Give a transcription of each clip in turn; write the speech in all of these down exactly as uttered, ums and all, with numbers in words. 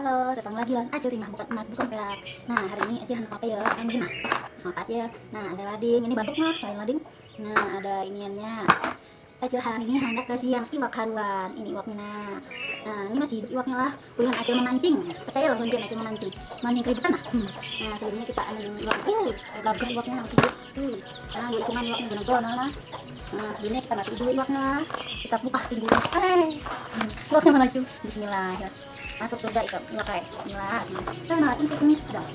Halo, datang lagi lawan Acil Timah, bukan emas, bukan perak. Nah, hari ini Acil handak apa ya? Yang berhimah. Apa aja? Nah, ada lading, ini baduknya, lain lading. Nah, ada iniannya. Acil hari ini handak basiang iwak haruan. Ini iwaknya, nah. Nah, ini masih hidup iwaknya lah. Ulihan Acil memancing. Percaya lah, ulihan Acil memancing. Memancing keributan lah. Hmm. Nah, sebelumnya kita ambil iwak. Uh, gagah iwaknya, masih hidup. Uh. Nah, dua ikungan iwaknya, genang tuh, nah lah. Nah, sebelumnya kita mati dulu iwaknya lah. Kita buka pinggulnya. Eh, iwaknya mana tuh? Bismillah. Ya. Masuk surga ikam, iwak ai. Bismillah. Nah, nah, pun sih ini udah.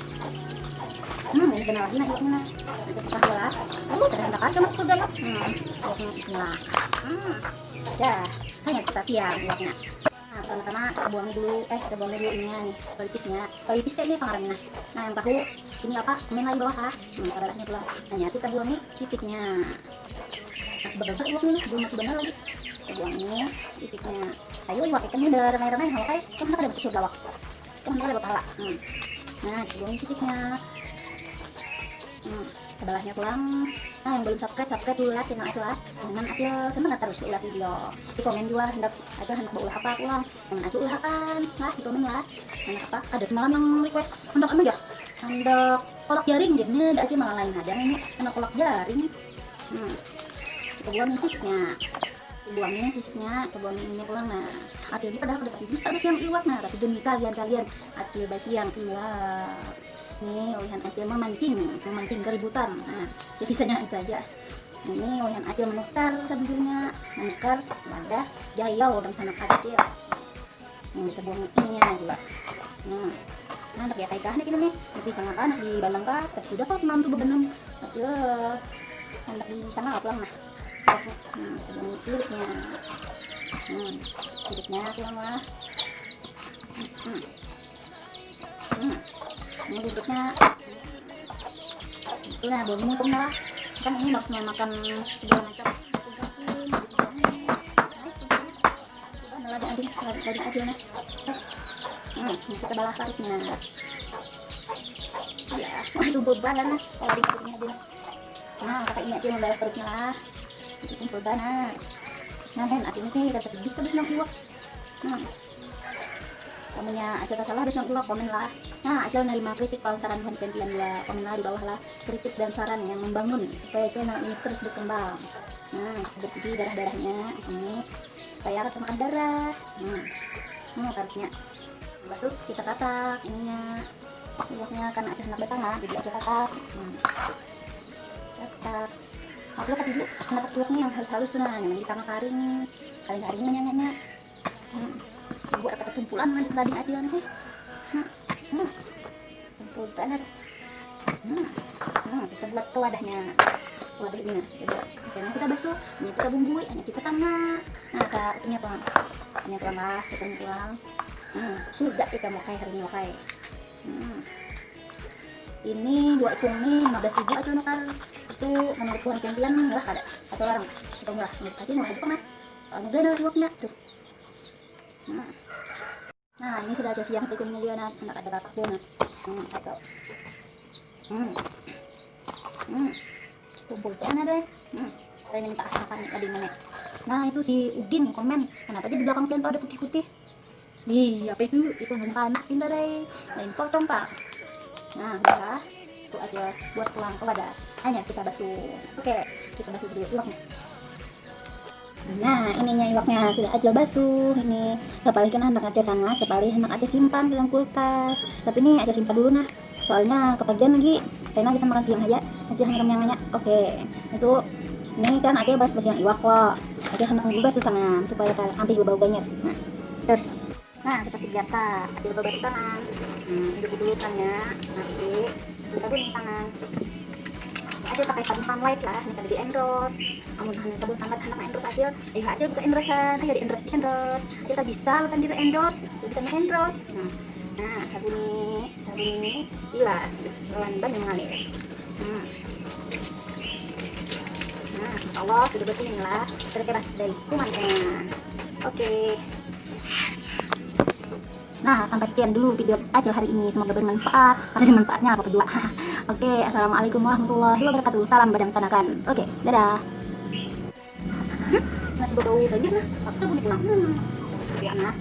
Hmm, ini kenal lagi nah iwaknya nah. Itu kita lah. Lalu ternyata kan masuk surga lah. Hmm, iwaknya bismillah. Hmm. Dah, hanya kita siang iwaknya. Nah, pertama-tama kita buangnya dulu, eh, kita buangnya dulu ininya nih, pelipisnya. Pelipis kayak ini pengarannya. Nah, yang tahu ini apa? Komen lah di bawah lah. Hmm, kabarnya pulang. Hanya kita buangnya sisiknya. Masih berdosa iwaknya nih, belum mati benar lagi. Kita buangnya sisiknya. Ayo iwak ikan ini udah ramai-ramai, halo kai. Kan ada masuk surga wak. Kan ada pahala. Hmm. Nah, kita buangnya sisiknya. Hmm. Sebelahnya pulang. Nah, yang belum subscribe, subscribe dulu lah channel Acil lah. Jangan Acil semangat terus ulah video. Di komen juga hendak Acil hendak ulah apa pulang. Jangan Acil ulah akan lah di komen lah. Hendak apa? Ada semalam yang request hendak anu ya. Hendak kolak jaring jadi ada Acil malah lain ada ini hendak kolak jaring. Hmm. Kita buang nih sisiknya. Kita buang nih sisiknya, kita buang ininya pulang nah. Acil ini padahal kada bisa basiang iwak nah, tapi demi kalian-kalian Acil basiang iwak. Nih, ulihan Acil memancing, memancing keributan. Nah, jadi bisanya itu aja. Ini ulihan Acil menukar sabujurnya, menukar wadah jayau dan sanak Acil. Ini kita buang ininya juga. Hmm. Nah, tapi ya kayak nih kita nih, tapi sangat anak di Bandung kah? Tapi sudah kok semalam tuh bebenam. Acil, anak di sana pulang nah. Hmm, kita buang siripnya. Hmm, siripnya pulang lah. Hmm. Hmm. Ini bibitnya. Itulah bau mutung lah. Kan ini maksudnya makan segala macam. Nah, lagi ading, lagi, lagi aja nah. Hmm, ini kita balah parutnya. Ya, waduh, bau banget nah. Kalau di parutnya aja nah. Nah, kakak ini aja membalah parutnya lah. Itu pun bau banget. Nah, dan akhirnya kita bisa habis nang iwak. Hmm. Amunnya Acil tasalah, ada nang iwak, komen lah. Nah, Acil nerima kritik, kalau saran buhan pian-pian jua, komen lah di bawah lah. Kritik dan saran yang membangun supaya channel ini terus berkembang. Nah, bersih darah-darahnya di sini supaya Acil makan darah. Hmm. Hmm, tariknya. Lepas tu kita tatak ininya. Iwaknya kan Acil handak basanga, jadi Acil tatak. Hmm. Tatak. Aku lah katidu, handak iwak ni yang halus-halus tu nah, nyaman disanga karing. Karing-karing manyanganya. Hmm. Buat apa ketumpulan ngadin tadi Acil nih. Hmm. Hmm. Tumpul banget. Hmm. Hmm. Kita buat ke wadahnya. Wadah ini nah. Kita buat. Yang kita basuh, ini kita bumbui, hanya kita sama. Nah, ka itunya pulang. Itunya pulang lah, kita pulang. Hmm, masuk surga kita mau kai hari ini, mau kai. Hmm. Ini dua ikung ni lima belas ribu aja nukar. Itu menurut buhan pian-pian murah kada? Atau larang? Atau murah? Menurut aku murah aja pernah. Soalnya ganal iwaknya tuh. Hmm. Nah, ini sudah Acil siang sih kunyit dia nah, anak ada bapak dia nah. Hmm, satu. Hmm. Hmm. Tumpul kan ada. Hmm. Ada yang minta makan nih tadi mana? Nah, itu si Udin komen, kenapa aja di belakang pian tuh ada putih-putih? Ih, apa itu? Itu bukan anak pintar deh. Lain pocong, Pak. Nah, udah. Itu aja buat pulang ke wadah. Hanya kita basuh. Oke, kita basuh dulu iwaknya. Nah, ininya iwaknya sudah Acil basuh. Ini sapalih kan handak Acil sanga, sapalih handak Acil simpan dalam kulkas. Tapi ini Acil simpan dulu nah. Soalnya kepagian lagi, kena bisa makan siang aja. Acil handak nyanganya. Oke, itu ini kan Acil bas basiang iwak lo. Acil handak basuh tangan supaya ka- ampih bebau banyak. Nah, terus Nah, seperti biasa, Acil basuh tangan. Hmm, hidup dulu tangannya, nanti sabun tangan. Acil pakai sabun Sunlight lah, ini kada di endorse. Amun hanya sabun Sunlight handak endorse Acil, ayo Acil buka endorsean, ayo di endorse, di endorse. Acil tak bisa lawan di endorse, tak bisa endorse. Nah, nah, sabun ini, sabun ini, ilas, lawan banyu mengalir. Hmm. Nah, insya Allah sudah bersih inilah, sudah bebas dari kuman kena. Oke. Nah, sampai sekian dulu video Acil hari ini. Semoga bermanfaat. Ada manfaatnya apa juga. Oke, assalamualaikum warahmatullahi wabarakatuh. Salam badang sanakan. Oke, dadah. Hmm, masih bau banjir nah. Aku sabun pulang. Hmm. Ya nah.